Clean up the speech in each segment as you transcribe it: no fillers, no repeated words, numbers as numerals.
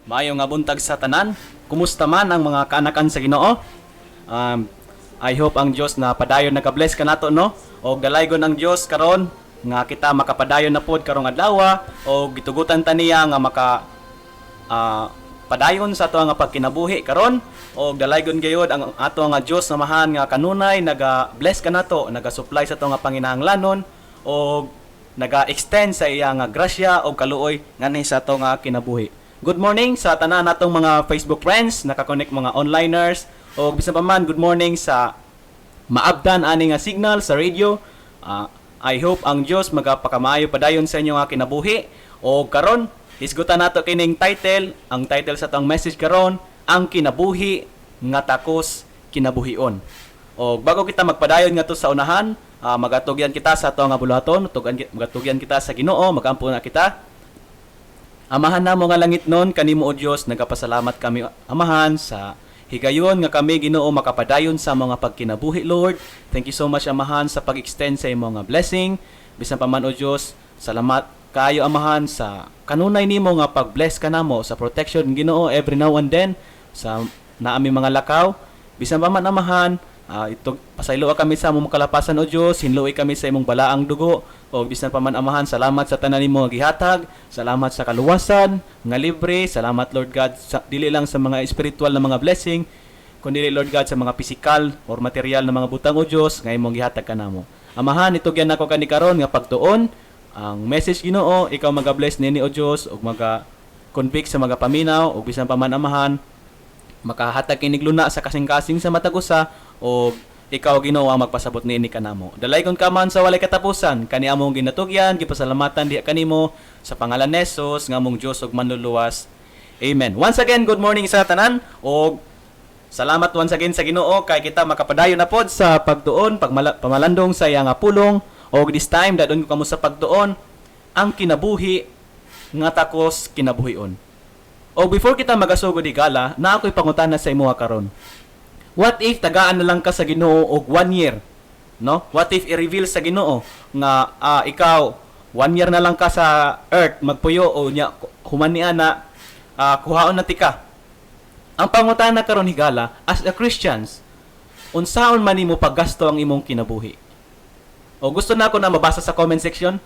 Maayo nga buntag sa tanan. Kumusta man ang mga kaanakan sa Ginoo? I hope ang Dios na padayon nagabless kanato, no? Og dalaygon ang Dios karon nga kita makapadayon na pod karong adlaw og gitugutan ta niya nga maka padayon sa ato nga pagkinabuhi karon, og dalaygon gayud ang ato nga Dios nga Amahan nga kanunay naga-bless kanato, naga-supply sa ato nga panginahanglanon og naga-extend sa iya nga grasya og kaluoy nganhi sa ato nga kinabuhi. Good morning sa tanan natong mga Facebook friends, naka-connect, mga onliners, og bisan pa man good morning sa maabdan ani nga signal sa radio. I hope ang Dios magapakamaayo padayon sa inyo nga kinabuhi. Og karon hisgutan nato kining title, ang title sa atong message karon, "Ang Kinabuhi nga Takos Kinabuhion." Og bago kita magpadayon ngadto sa unahan, magatugyan kita sa ato nga buluhaton, magatugyan kita sa Ginoo, magampo na kita. Amahan namo nga langitnon, kanimo o Dios nagapasalamat kami, Amahan, sa higayon nga kami, Ginoo, makapadayon sa mga pagkinabuhi, Lord. Thank you so much, Amahan, sa pag-extend sa imong nga blessing. Bisan pa man, o Dios, salamat kaayo, Amahan, sa kanunay nimo nga pag-bless kanamo sa protection, Ginoo, every now and then sa naami mga lakaw. Bisan pa man, Amahan, ito pasayloa kami sa imong kalapasan, o Dios, hinloi kami sa imong balaang dugo. O bisan pa man, Amahan, salamat sa tanan nimo nga gihatag, salamat sa kaluwasan nga libre, salamat, Lord God, sa, dili lang sa mga espiritual na mga blessing, kundi, Lord God, sa mga pisikal or material na mga butang, o Dios, nga imong gihatag kanamo. Amahan, itugyan nako kani karon nga pagtuon ang message, Ginoo, ikaw maga-bless nini, o Dios, ug maga convict sa mga paminaw, ug bisan pa man, Amahan, makahatag kinig luna sa kasing-kasing sa matag usa, o ikaw, Ginoo, ang magpasabot niini kanamo. Dalaygon ka man sa walay katapusan, kani among ginatugyan, gipasalamatan diha kanimo sa pangalan ni Jesus nga among Dios ug Manluluwas. Amen. Once again, good morning sa tanan og salamat once again sa Ginoo kay kita makapadayon na pod sa pagtuon, pamalandong sa iya nga pulong, og this time dadon ko kamo sa pagtuon, "Ang Kinabuhi nga Takos Kinabuhion." O before kita magasugod, higala, naa ako'y pangutana sa imuha karon. What if tagaan na lang ka sa Ginoo og one year? No? What if i-reveal sa Ginoo nga ikaw one year na lang ka sa earth magpuyo o nya human niya na kuhaon na tika? Ang pangutana karon, higala, as a Christians, unsaon man nimo paggasto ang imong kinabuhi? O gusto na ako na mabasa sa comment section,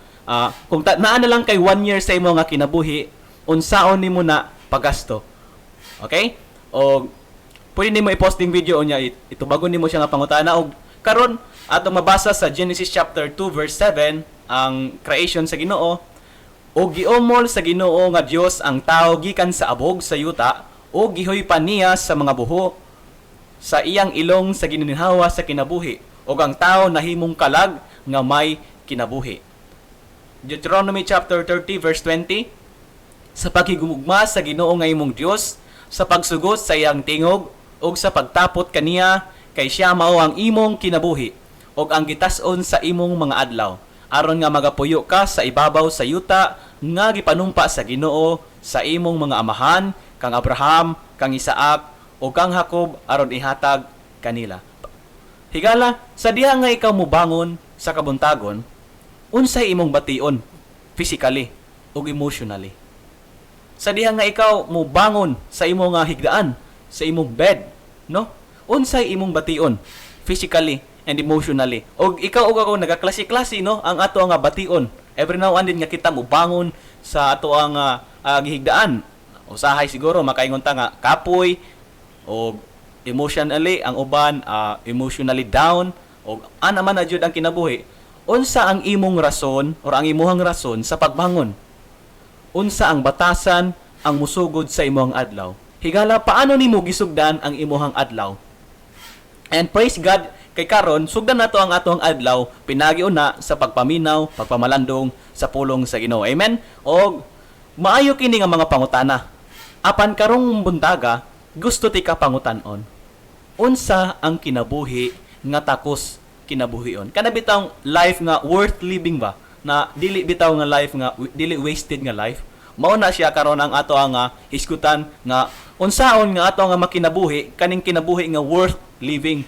kung naa na lang kay one year sa imo nga kinabuhi, unsaon nimo na paggasto? Okay? O pwede nimo i-posting video unya itubagon nimo siya nga pangutana. Og karon atong mabasa sa Genesis chapter 2 verse 7 ang creation sa Ginoo: "Og giumol sa Ginoo nga Dios ang tao gikan sa abog sa yuta ug gihuypan niya sa mga buho sa iyang ilong sa gininhawa sa kinabuhi, ug ang tao nahimong kalag nga may kinabuhi." Deuteronomy chapter 30 verse 20: "Sa paghigugma sa Ginoo nga imong Dios, sa pagsugot sa iyang tingog ug sa pagtapot kaniya, kay siya mao ang imong kinabuhi ug ang gitas-on sa imong mga adlaw, aron nga magapuyo ka sa ibabaw sa yuta nga gipanumpa sa Ginoo sa imong mga amahan, kang Abraham, kang Isaac ug kang Jacob, aron ihatag kanila." Higala, sa diha nga ikaw mobangon sa kabuntagon, unsay imong bation physically ug emotionally? Sa diha nga ikaw mobangon sa imong nga higdaan, sa imong bed, no? Unsay imong bation physically and emotionally? Og ikaw ug ako nagaklase-klase, no, ang ato nga bation. Every now and then nga kita mobangon sa ato ang gihigdaan. Usahay siguro makaingon ta nga kapoy o emotionally ang uban emotionally down o ana man na jud ang kinabuhi. Unsa ang imong rason or ang imuhang rason sa pagbangon? Unsa ang batasan ang musugod sa imong adlaw? Higala, paano nimo gisugdan ang imuhang adlaw? And praise God kay karon sugdan nato ang atong adlaw pinagi una sa pagpaminaw, pagpamalandong sa pulong sa Ginoo. Amen. Og maayo kini nga mga pangutana. Apan karong buntaga, gusto tika pangutan-on. Unsa ang kinabuhi nga takos kinabuhion? Kana bitawng life nga worth living ba? Na dili bitaw nga life nga dili wasted nga life. Mao na siya karon ang ato ang hisgutan nga unsaon nga ato nga makinabuhi kaning kinabuhi nga worth living.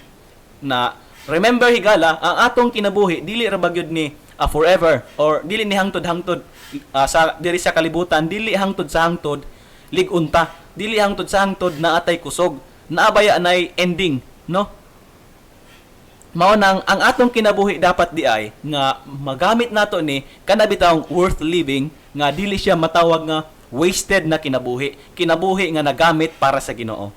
Na remember, higala, ang atong kinabuhi dili ra ba gyud ni forever or dili ni hangtod-hangtod sa diri sa kalibutan, dili hangtod sa hangtod lig-unta. dili hangtod sa hangtod naa tay kusog, naa baya nay ending, no? Mao nang ang atong kinabuhi dapat di ay nga magamit nato ni kana bitawng worth living, nga dili siya matawag nga wasted na kinabuhi, kinabuhi nga nagamit para sa Ginoo.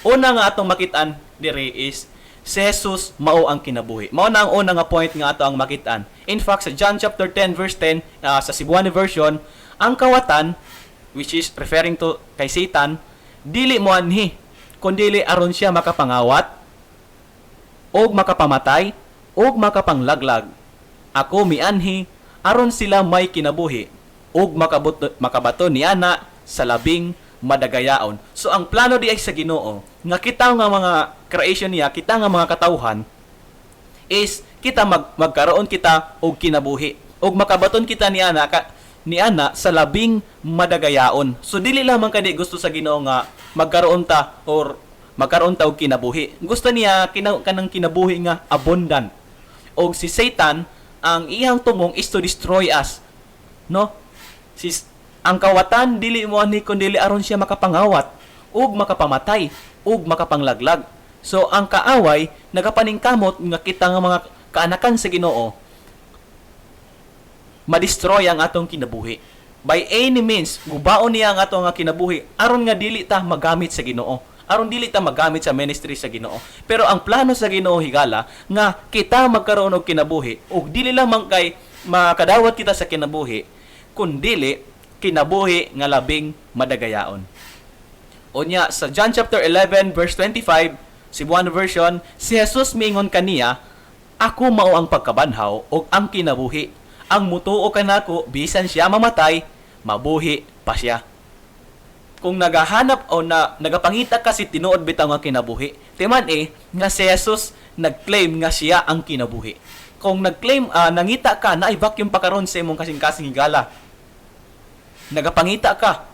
Una nga atong makit-an diri is si Jesus mao ang kinabuhi. Mao na ang una nga point nga ato ang makit-an. In fact, sa John chapter 10 verse 10, sa Cebuano version, ang kawatan, which is referring to kay Satan, dili mo anhi kundili aron siya makapangawat og makapamatay og makapanglaglag. Ako mianhi aron sila may kinabuhi ug makabato niana sa labing madagayaon. So ang plano di ay sa Ginoo nga kita nga mga creation niya, kita nga mga katawhan is kita magkaroon kita og kinabuhi ug makabaton kita niana sa labing madagayaon. So dili lamang kadi gusto sa Ginoo nga magkaroon ta or magkaroon ta og kinabuhi. Gusto niya kanang kinabuhi nga abundant. Og si Satan, ang iyang tumong is to destroy us. No? Ang kawatan dili mo ani kundi aron siya makapangawat ug makapamatay ug makapanglaglag. So ang kaaway nagapaningkamot nga kita nga mga kaanakan sa Ginoo ma-destroy ang atong kinabuhi. By any means, gubaon niya ang atong nga kinabuhi aron nga dili ta magamit sa Ginoo. Aron dili ta magamit sa ministry sa Ginoo. Pero ang plano sa Ginoo, higala, nga kita magkaroon og kinabuhi ug dili lamang kay makadawat kita sa kinabuhi, kundili kinabuhi nga labing madagayaon. Unya sa John chapter 11 verse 25, Cebuano version, si Jesus miingon kaniya, "Ako mao ang pagkabanhaw ug ang kinabuhi. Ang mutuo kanako, bisan siya mamatay, mabuhi pa siya." Kung nagahanap o na nagapangita ka si tinuod bitaw nga kinabuhi, timan eh nga si Jesus nag-claim nga siya ang kinabuhi. Kung nag-claim, nangita ka, naay vacuum pa karon sa imong kasing-kasing, higala. Nagapangita ka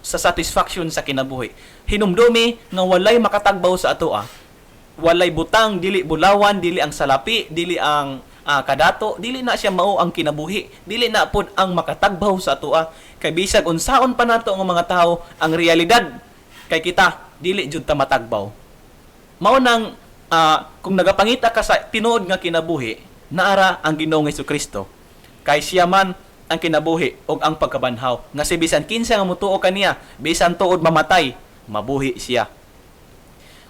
sa satisfaction sa kinabuhi. Hinumdumi nga walay makatagbaw sa atoa. Walay butang, dili bulawan, dili ang salapi, dili ang kadato, dili na siya mao ang kinabuhi. Dili na pod ang makatagbaw sa atoa. Kay bisag unsaon pa nato nga mga tao, ang realidad kay kita dili jud ta matagbaw. Mao nang kung nagapangita ka sa tinuod nga kinabuhi, naara ang Ginoong Kristo. Kay siya man ang kinabuhi ug ang pagkabanhaw. Nga si bisan kinsa nga mutuo kaniya, bisan tuod mamatay, mabuhi siya.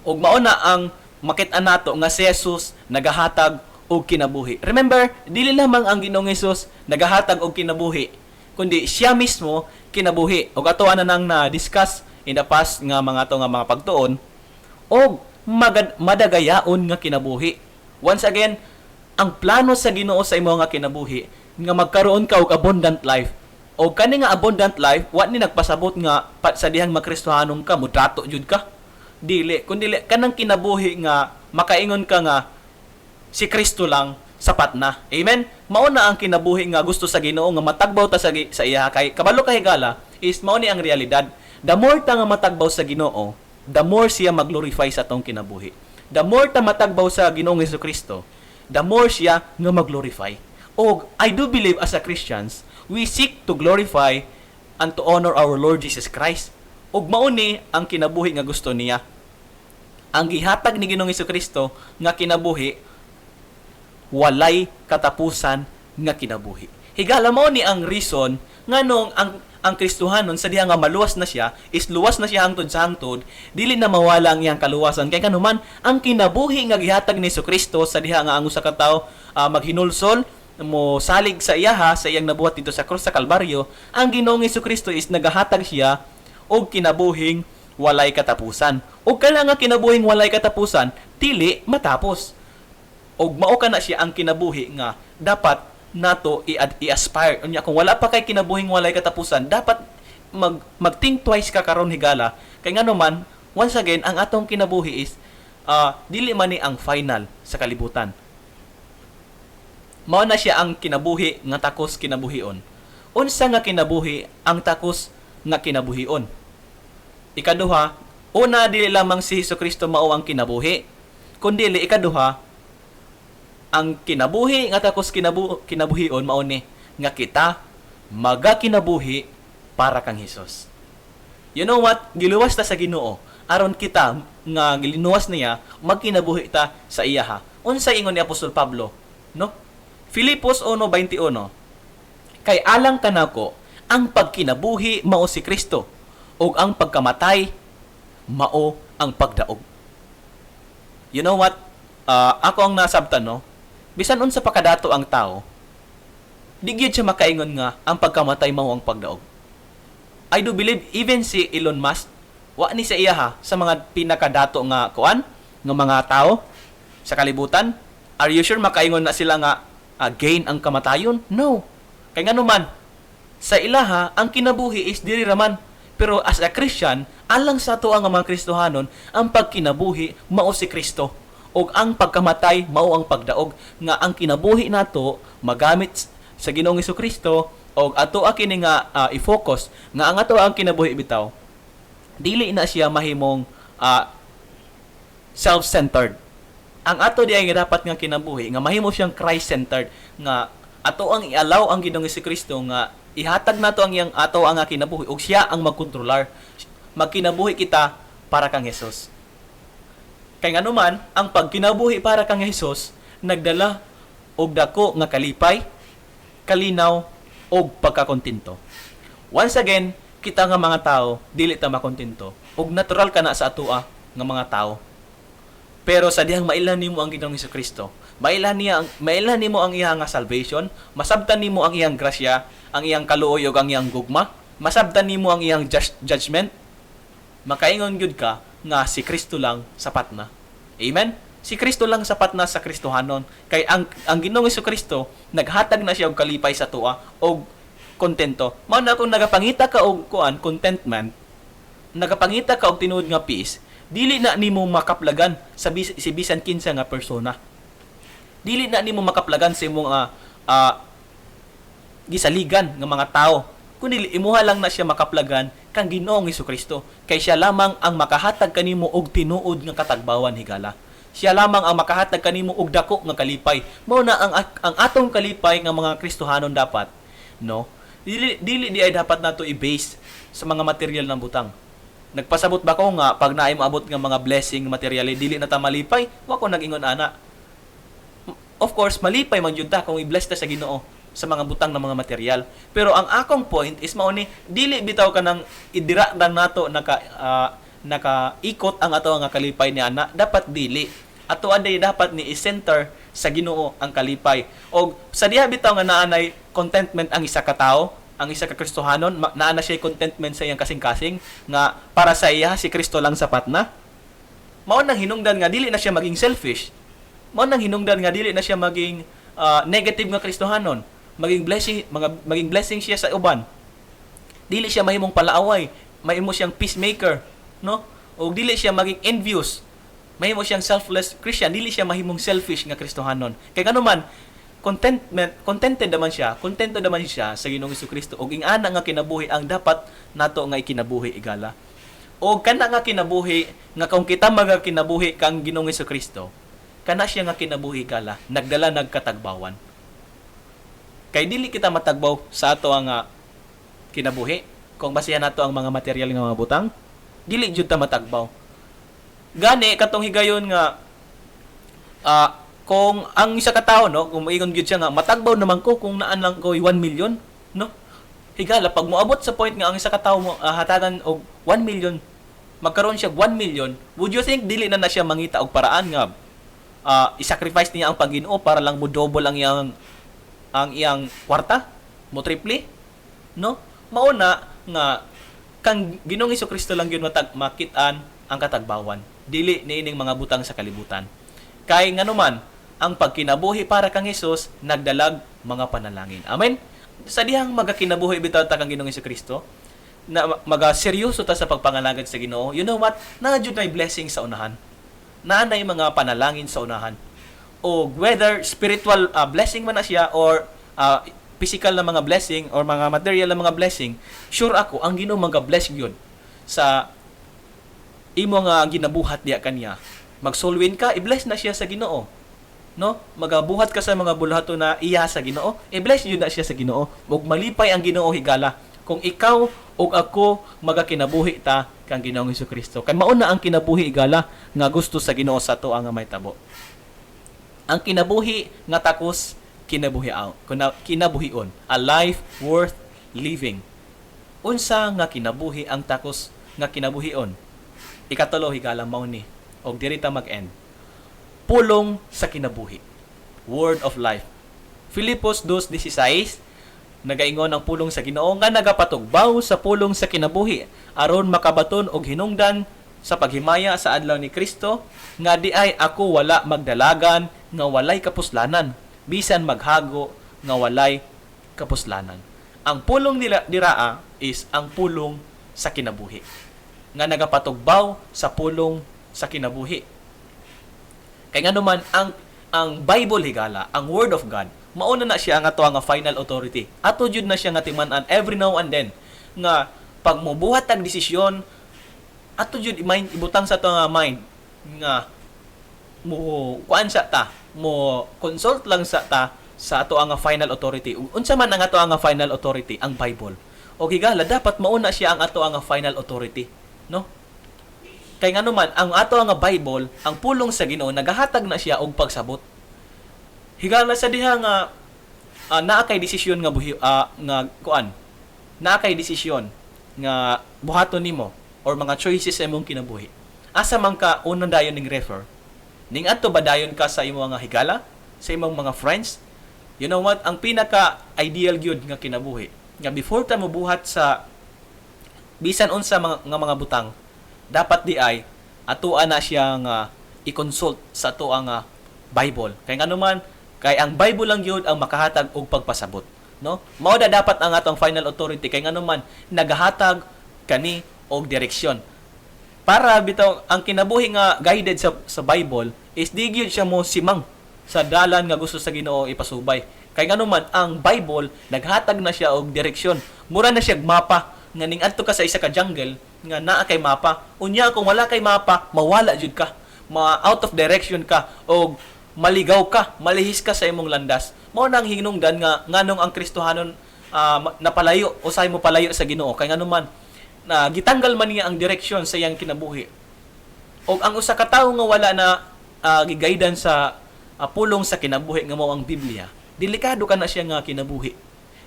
Ug mao na ang makit-an nato nga si Jesus nagahatag og kinabuhi. Remember, dili lamang ang Ginoong Hesus nagahatag og kinabuhi, kundi siya mismo kinabuhi. Ug ato ana nang na-discuss in the past nga mga to nga mga pagtuon og madagayaon nga kinabuhi. Once again, ang plano sa Ginoo sa imo nga kinabuhi nga magkaroon ka og abundant life. O kani nga abundant life, wa ni nagpasabot nga sa dihang makristohanon ka, mudato jud ka. Dili, kundi kanang kinabuhi nga makaingon ka nga si Kristo lang sapat na. Amen. Mao na ang kinabuhi nga gusto sa Ginoo nga matagbaw ta sa iya, kay kabalo ka, higala, is mao ni ang realidad. The more ta nga matagbaw sa Ginoo, the more siya mag-glorify sa atong kinabuhi. The more ta matagbaw sa Ginoong Kristo, the more siya nga mag-glorify. Og I do believe as a Christians, we seek to glorify and to honor our Lord Jesus Christ. Ug mao ni ang kinabuhi nga gusto niya. Ang gihatag ni Ginoong Kristo nga kinabuhi, walay katapusan nga kinabuhi. Higala, mao ni ang reason nganong ang Kristohanon sa diha nga maluwas na siya is luwas na siya hangtod sa hangtod, dili na mawala ang iyang kaluwasan kay kanuman ang kinabuhi nga gihatag ni Kristo sa diha nga ang usa ka tawo maghinulsol, mo salig sa iyaha, sa iyang nabuhat dito sa krus sa Kalbaryo, ang Ginoong Kristo is nagahatag siya og kinabuhing walay katapusan. Ug kana nga kinabuhing walay katapusan, dili matapos. Og mao kana siya ang kinabuhi nga dapat nato i-aspire. Unya kung wala pa kay kinabuhing walay katapusan, dapat mag think twice ka karon, higala, kay ngano man, once again, ang atong kinabuhi is dili man ni ang final sa kalibutan. Mao na siya ang kinabuhi nga takos kinabuhion. Unsa nga kinabuhi ang takos nga kinabuhion? Ikaduha, una, dili lamang si Hesus Kristo mao ang kinabuhi, kundi ikaduha, ang kinabuhi nga takos kinabuhion mao ni nga kita magakinabuhi para kang Hesus. You know what? Giluwas ta sa Ginoo aron kita nga gilinuwas niya magkinabuhi ta sa iyaha. Unsa ingon ni Apostol Pablo, no? Filipos 1:21. "Kay alang kanako ang pagkinabuhi mao si Kristo ug ang pagkamatay mao ang pagdaog." You know what? Ako ang nasabtan, no? Bisan unsa pa kadato ang tao, di gyud siya makaingon nga ang pagkamatay mao ang pagdaog. I do believe even si Elon Musk, wa ni sa iya ha, sa mga pinakadato nga kuan nga mga tao sa kalibutan. Are you sure makaingon na sila nga gain ang kamatayon? No. Kay ngano man, sa ilaha ang kinabuhi is diri raman. Pero as a Christian, alang sa ato ang mga Kristohanon, ang pagkinabuhi mao si Kristo ug ang pagkamatay mao ang pagdaog, nga ang kinabuhi nato magamit sa Ginoong Kristo og ato kini nga i-focus nga ang ato ang kinabuhi bitaw dili na siya mahimong self-centered. Ang ato di ay nga dapat nga kinabuhi nga mahimo siyang Christ-centered, nga ato ang i-allow ang Ginoong Kristo nga ihatag nato ang iyang ato ang nga kinabuhi ug siya ang magkontrolar. Magkinabuhi kita para kang Hesus. Kay nganuman, ang pagkinabuhi para kang Hesus nagdala og dako nga kalipay, kalinaw og pagkakontento. Once again, kita nga mga tao dili ta makontento ug natural kana sa atoa nga mga tao. Pero sa dihang mailhan nimo ang Ginoong Kristo, mailhan nimo ang iyang nga salvation, masabtan nimo ang iyang grasya, ang iyang kaluoy ug ang iyang gugma, masabtan nimo ang iyang judgment, makaingon gyud ka nga si Kristo lang sapat na. Amen? Si Kristo lang sapat na sa Kristohanon. Kay ang Ginoong Kristo naghatag na siya og kalipay sa atoa og kontento. Mao na kung nagapangita ka og kuan contentment, nagapangita ka og tinuod nga peace, dili na nimo makaplagan sa si bisan kinsa nga persona. Dili na nimo makaplagan sa imong gisaligan nga mga tao. Kundi imuha lang na siya makaplagan kang Ginoong Kristo. Kay siya lamang ang makahatag kanimo og tinuod nga katagbawan, higala. Siya lamang ang makahatag kanimo og dako nga kalipay. Mao na ang atong kalipay nga mga Kristohanon dapat, no? Dili dili di ay dapat nato i-base sa mga material ng butang. Nagpasabot ba ko nga pag naay moabot nga mga blessing material dili na ta malipay? Wa ko nag-ingon ana. Of course, malipay man jud ta kung i-bless ta sa Ginoo sa mga butang ng mga material. Pero ang akong point is mao ni dili bitaw kanang idira lang nato nakaikot ang ato nga kalipay ni ana, dapat dili. Ato aday dapat ni i-center sa Ginoo ang kalipay. Og sa diha bitaw nga naanay contentment ang isa ka tawo, ang isa ka Kristohanon, naa na siya contentment sa iyang kasing-kasing nga para sa iya si Kristo lang sapat na. Mao nang hinungdan nga dili na siya maging selfish. Mao nang hinungdan nga dili na siya maging negative nga Kristohanon. Maging blessing siya sa uban. Dili siya mahimong palaaway, mahimo siyang peacemaker, no? O dili siya maging envious. Mahimo siyang selfless Christian, dili siya mahimong selfish nga Kristohanon. Kay ngano man, contented naman siya, kontento naman siya sa Ginoong Kristo ug ingana nga kinabuhi ang dapat nato nga ikinabuhi, igala. O kana nga kinabuhi nga kung kita magakinabuhi kang Ginoong Kristo, kana siya nga kinabuhi, gala, nagdala nagkatagbawan. Kay dili kita matagbaw sa ato ang kinabuhi kung basihan nato ang mga material nga mga butang, dili jud ta matagbaw. Gani katong higayon nga kung ang isa ka tawo, no, kung moingon gyud siya nga matagbaw naman ko kung naan lang ko 1 million, no? Higala, pag moabot sa point nga ang isa ka tawo mo hatagan og 1 million, magkaroon siya og 1 million, would you think dili na na siya mangita og paraan nga i-sacrifice niya ang Pagginoo para lang mo double ang iyang kwarta, mo triple, no? Mao na nga kang Ginoong Kristo lang gyud makit-an ang katagbawan. Dili niining mga butang sa kalibutan. Kay nganuman, ang pagkinabuhi para kang Hesus nagdalag mga panalangin. Amen. Sa dihang magakinabuhi bitaw ta kang Ginoong Kristo, na maga seryoso ta sa pagpangalagad sa Ginoo, you know what? Naa jud nay blessing sa unahan. Naa nay mga panalangin sa unahan. O whether spiritual blessing man na siya or physical na mga blessing or mga material na mga blessing, sure ako ang Ginoo maga-bless gyud sa imo nga ginabuhat diya kaniya. Magsolwin ka, i-bless na siya sa Ginoo. No? Magabuhat ka sa mga buluhaton na iya sa Ginoo, i-bless yun na siya sa Ginoo. Ug malipay ang Ginoo, higala, kung ikaw Ug ako magakinabuhi ta kang Ginoong Kristo. Kay mao na ang kinabuhi, higala, nga gusto sa Ginoo sa ato ang mahitabo. Ang kinabuhi nga takos kinabuhion. A life worth living. Unsa nga kinabuhi ang takos nga kinabuhion? Ikatulo, higala, mao ni. Og diri ta mag-end. Pulong sa kinabuhi. Word of life. Filipos 2:16, nagaingon ang pulong sa Ginoo nga nagapatugbaw sa pulong sa kinabuhi aron makabaton og hinungdan sa paghimaya sa adlaw ni Kristo, nga diay ako wala magdalagan nga walay kapuslanan, bisan maghago nga walay kapuslanan. Ang pulong nila diraa is ang pulong sa kinabuhi nga nagapatugbaw sa pulong sa kinabuhi. Kay nganuman ang Bible, higala, ang Word of God, mauna na siya ang ato nga final authority. Ato jud na siya nga timan-an every now and then nga pag mobuhat tag desisyon, ato jud i-mind, ibutang sa ato nga mind nga mo kuan sa ta, mo consult lang sa ta sa ato ang final authority. Unsa man ang ato ang final authority? Ang Bible. O higala, dapat mauna siya ang ato ang final authority, no? Kay ngano man ang ato nga Bible, ang pulong sa Ginoo, nagahatag na siya og pagsabot. Higala, sa diha nga naa kay desisyon nga buhi, nga kuan, naa kay desisyon nga buhaton nimo or mga choices sa imong kinabuhi. Asa man ka unang dayon ning refer? Ning adto ba dayon ka sa imong mga higala, sa imong mga friends? You know what? Ang pinaka ideal gyud nga kinabuhi nga before ta mobuhat sa bisan unsa nga mga butang, dapat diay atoa na siya nga i-consult sa atoa nga Bible. Kay nganuman kay ang Bible lang gyud ang makahatag og pagpasabot, no? Mao da dapat ang atong final authority kay nganuman nagahatag kani og direksyon. Para bitaw ang kinabuhi nga guided sa Bible is di gyud siya mo simang sa dalan nga gusto sa Ginoo ipasubay. Kay nganuman ang Bible naghatag na siya og direksyon. Mura na siya mapa nga ning adto ka sa isa ka jungle nga naa kay mapa. Unya kung wala kay mapa, mawala jud ka. Ma out of direction ka og maligaw ka, malihis ka sa imong landas. Mao nang hinungdan nga nganong ang Kristohanon napalayo, usahay mo palayo sa Ginoo, kay nganuman na gitanggal man niya ang direksyon sa iyang kinabuhi. Og ang usa ka tawo nga wala na gigaidan sa pulong sa kinabuhi nga mao ang Biblia, delikado ka na siya nga kinabuhi.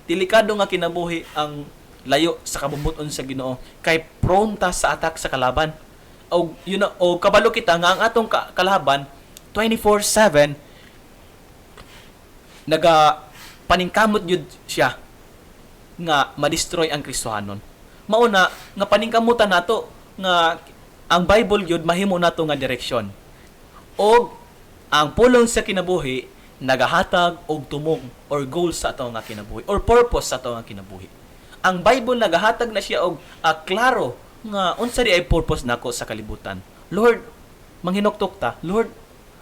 Delikado nga kinabuhi ang layo sa kabubut-on sa Ginoo kay prone ta sa attack sa kalaban. Og you know, og kabalo kita nga ang atong kalaban 24/7 naga paningkamot gyud siya nga ma-destroy ang Kristohanon. Mauna nga paningkamutan nato nga ang Bible gyud mahimo nato nga direksyon. Og ang pulong sa kinabuhi nagahatag og tumong or goal sa ato nga kinabuhi or purpose sa ato nga kinabuhi. Ang Bible nagahatag na siya og klaro nga unsa diay purpose nako sa kalibutan. Lord, manghinuktok ta. Lord,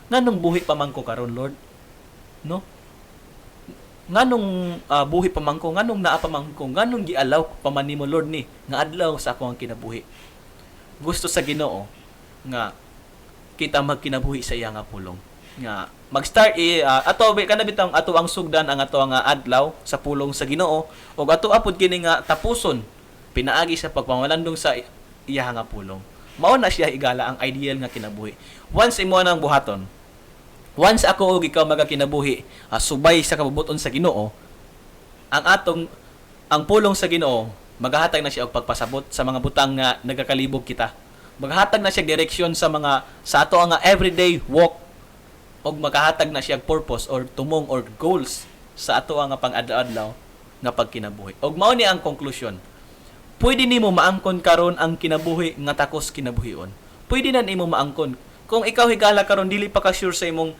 nganong buhi pa man ko karon, Lord? No? Nganong buhi pa man ko, nganong naa pa man ko, nganong gialaw pa man nimo, Lord, ni nga adlaw sa ako ang kinabuhi? Gusto sa Ginoo nga kita magkinabuhi sa iya nga pulong. Nga mag-start ato kana bitang ato ang sugdan ang ato nga adlaw sa pulong sa Ginoo ug ato apod kini nga tapuson pinaagi sa pagpamalandong sa iya nga pulong. Mao na siya, higala, ang ideal nga kinabuhi. Once imo nang buhaton, once ako ug ikaw magakinabuhi subay sa kabubuton sa Ginoo, ang pulong sa Ginoo magahatag na siya og pagpasabot sa mga butang nga nagakalibog kita. Magahatag na siya direksyon sa ato nga everyday walk og magahatag na siya og purpose or tumong or goals sa ato nga pang-adlaw-adlaw nga pagkinabuhi. Og mao ni ang conclusion. Pwede nimo maangkon karon ang kinabuhi nga takos kinabuhion. Pwede na nimo maangkon. Kung ikaw, higala, karon dili pa ka sure sa imong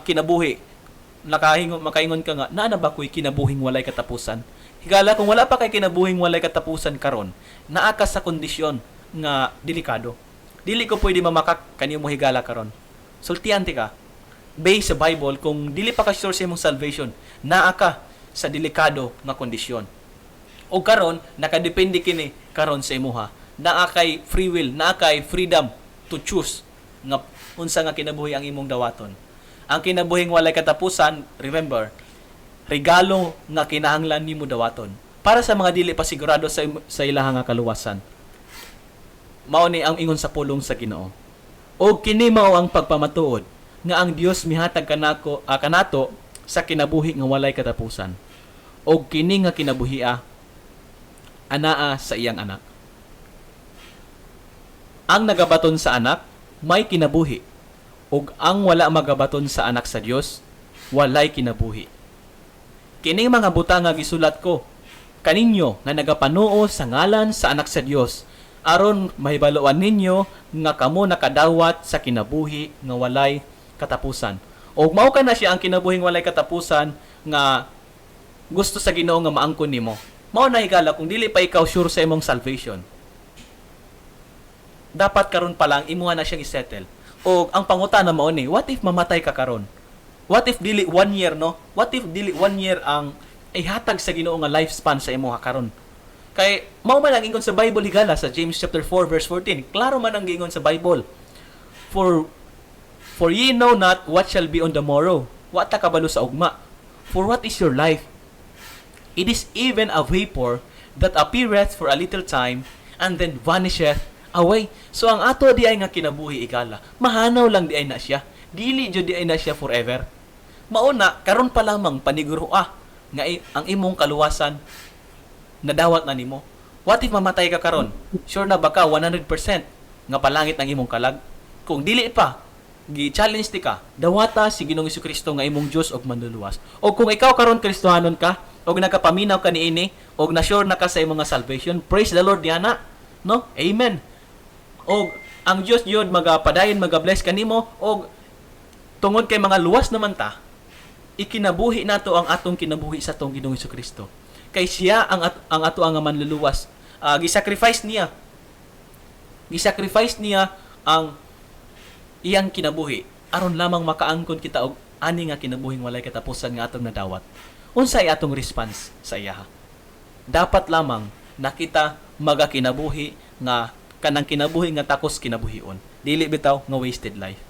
kinabuhi, nakahingon makaingon ka nga, "Naa na ba ko'y kinabuhing walay katapusan?" Higala, kung wala pa kay kinabuhing walay katapusan karon, naa ka sa kondisyon nga delikado. Dili ko pwede mamakak kanimo, higala, karon. Sultian ti ka. Based sa Bible, kung dili pa ka sure sa imong salvation, naa ka sa delikado nga kondisyon. O karon nakadepende kini karon sa imuha. Naa kay free will, naa kay freedom to choose nga unsa nga kinabuhi ang imong dawaton. Ang kinabuhing walay katapusan, remember, regalo nga kinahanglan nimo dawaton. Para sa mga dili pa sigurado sa ilaha nga kaluwasan. Mao ni ang ingon sa pulong sa Ginoo. "Og kini mao ang pagpamatuod nga ang Dios mihatag kanato sa kinabuhi nga walay katapusan. Og kini nga kinabuhia anaa sa iyang Anak. Ang nagabaton sa Anak may kinabuhi, ug ang wala magabaton sa Anak sa Dios walay kinabuhi. Kining mga butang nga gisulat ko kaninyo nga nagapanuo sa ngalan sa Anak sa Dios, aron mahibaluan ninyo nga kamo nakadawat sa kinabuhi nga walay katapusan." Og mao kana siya ang kinabuhing walay katapusan nga gusto sa Ginoo nga maangkon nimo. Mao na, higala, kung dili pa ikaw sure sa imong salvation, dapat karon pa lang imuha na siyang isettle. O ang pangutana mao ni, what if mamatay ka karon? What if dili one year, no? What if dili one year ang ihatag sa Ginoo nga lifespan sa imuha karon? Kay mao man ang ingon sa Bible, higala, sa James chapter 4 verse 14. Klaro man ang giingon sa Bible. For ye know not what shall be on the morrow." Wa ta kabalo sa ugma. "For what is your life? It is even a vapor that appeareth for a little time and then vanisheth away." So ang ato di ay nga kinabuhi, higala, mahanaw lang di ay na siya. Dili jud di ay na siya forever. Mauna karon pa lamang paniguro nga ang imong kaluwasan nadawat na nimo. What if mamatay ka karon? Sure na ba ka 100% nga palangit ang imong kalag? Kung dili pa, gi-challenge ti ka, dawata si Ginoong Kristo nga imong Dios ug Manluluwas. O kung ikaw karon Kristohanon ka, og nagapaminaw ka niini, og na sure na ka sa imong nga salvation, praise the Lord yana. No? Amen. Og ang Dios yun magapadayon, maga-bless kanimo, og tungod kay mga luwas naman ta, ikinabuhi nato ang atong kinabuhi sa atong Ginoong Kristo. Kay siya ang ato ang Manluluwas. Gisacrifice niya. Gisacrifice niya ang iyang kinabuhi aron lamang makaangkon kita og ani nga kinabuhing walay katapusan nga atong nadawat. Unsay atong response sa iyaha? Dapat lamang nakita magakinabuhi nga kanang kinabuhi nga takos kinabuhion. Dili bitaw nga wasted life.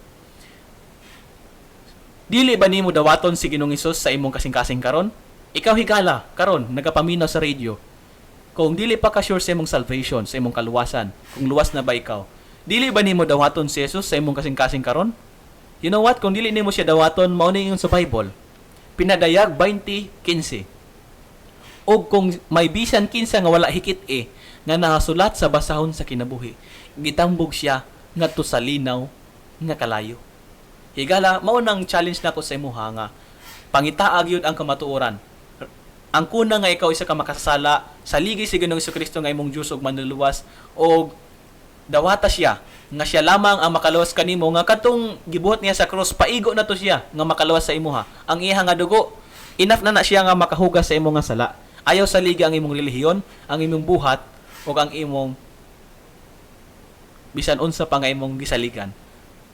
Dili ba nimo dawaton si Ginoong Hesus sa imong kasing-kasing karon? Ikaw, higala, karon nagapaminaw sa radio. Kung dili pa ka sure sa imong salvation, sa imong kaluwasan, kung luwas na ba ikaw, dili ba nimo dawaton si Jesus sa imong kasing-kasing karon? You know what? Kung dili nimo siya dawaton, mao ni ingon sa Bible. Pinadayag 20:15. "Og kung may bisan kinsa nga wala hikit nga nakasulat sa basahon sa kinabuhi, gitambog siya ngadto sa linaw nga kalayo." Higala, mao nang challenge nako sa imuha nga pangitaa gyud ang kamatuoran. Ang kuna nga ikaw isa ka makasasala, saligi si Ginoong Kristo nga imong Dios ug Manluluwas og dawata siya nga siya lamang ang makaluwas kanimo, nga kadtong gibuhat niya sa cross, paigo na to siya nga makaluwas sa imuha. Ang iya nga dugo, enough na na siya nga makahugas sa imong nga sala. Ayaw saligi ang imong relihiyon, ang imong buhat ug ang imong bisan unsa pa nga imong gisaligan.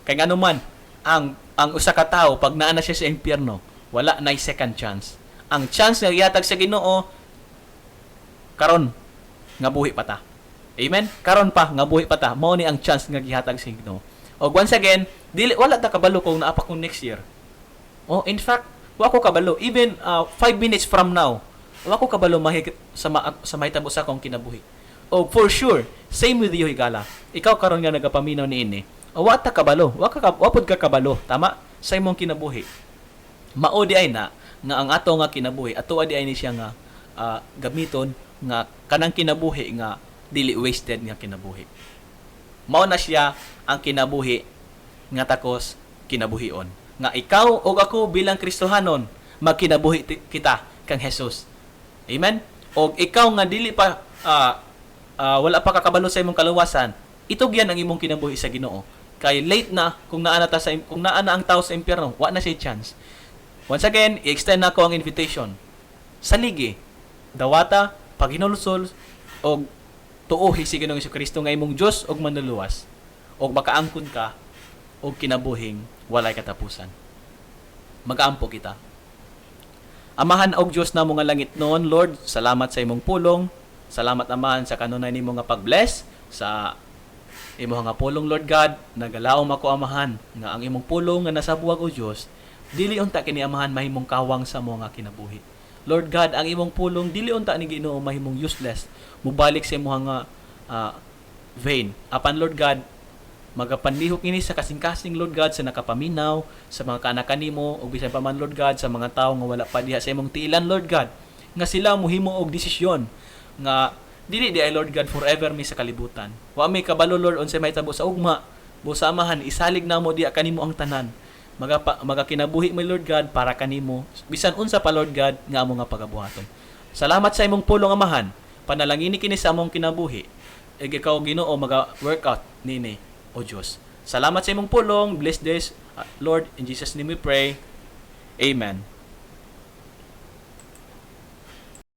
Kay ngano man, ang usa ka tawo pag naa na siya sa impyerno, wala nay second chance. Ang chance nga gihatag sa Ginoo karon nga buhi pa ta. Amen? Karon pa nga buhi pa ta, mao ni ang chance nga gihatag sa Ginoo. Og once again, dili wala ta kabalo kung naa pa kung next year. Oh, in fact, wa ko kabalo even 5 minutes from now. Wa ko kabalo sa mahitabo sa akong kinabuhi. Oh, for sure, same with you, higala. Ikaw karon nga nagapaminaw niini. O, wa ta kabalo, wa pud ka kabalo, tama? Sa imong kinabuhi. Mao di ay na nga ang ato nga kinabuhi, ato di ay ni siya nga gamiton nga kanang kinabuhi nga dili wasted nga kinabuhi. Mao na siya ang kinabuhi nga takos kinabuhion. Nga ikaw ug ako bilang Kristohanon, magkinabuhi kita kang Jesus. Amen? Og ikaw nga dili pa wala pa kakabalo sa imong kaluwasan, itugyan ang imong kinabuhi sa Ginoo. Kay late na kung naa na ang tao sa impyerno, wa na siya chance. Once again, i-extend nako ang invitation. Saligi, dawata, paghinulsol og tuohi si Ginoong Kristo nga imong Dios ug Manluluwas og makaangkon ka og kinabuhing walay katapusan. Magaampo kita. Amahan og Dios namo nga langitnon, Lord, salamat sa imong pulong. Salamat, Amahan, sa kanunay nimo nga pag-bless sa imo nga pulong, Lord God. Nagalaom ako, Amahan, nga ang imong pulong nga nasa buwag, o Dios, dili unta kini, Amahan, mahimong kawang sa mo nga kinabuhi. Lord God, ang imong pulong dili unta ni, Ginoo, mahimong useless, mubalik sa imong nga vain. Apan, Lord God, magapanlihok ini sa kasing-kasing, Lord God, sa nakapaminaw, sa mga kaanakan nimo ug bisan pa man, Lord God, sa mga tawo nga wala pa diha sa imong tiilan, Lord God, nga sila mohimo og desisyon nga dili di ay, Lord God, forever mi sa kalibutan. Wa mi kabalo, Lord, unsay mahitabo sa ugma. Busa, Amahan, isalig namo diha kanimo ang tanan. Magakinabuhi mi, Lord God, para kanimo bisan unsa pa, Lord God, nga amo nga pagabuhaton. Salamat sa imong pulong, Amahan. Panalangini kini sa among kinabuhi. Ug ikaw, Ginoo, maga work out nini, O Dios. Salamat sa imong pulong. Bless this, Lord. In Jesus' name we pray. Amen.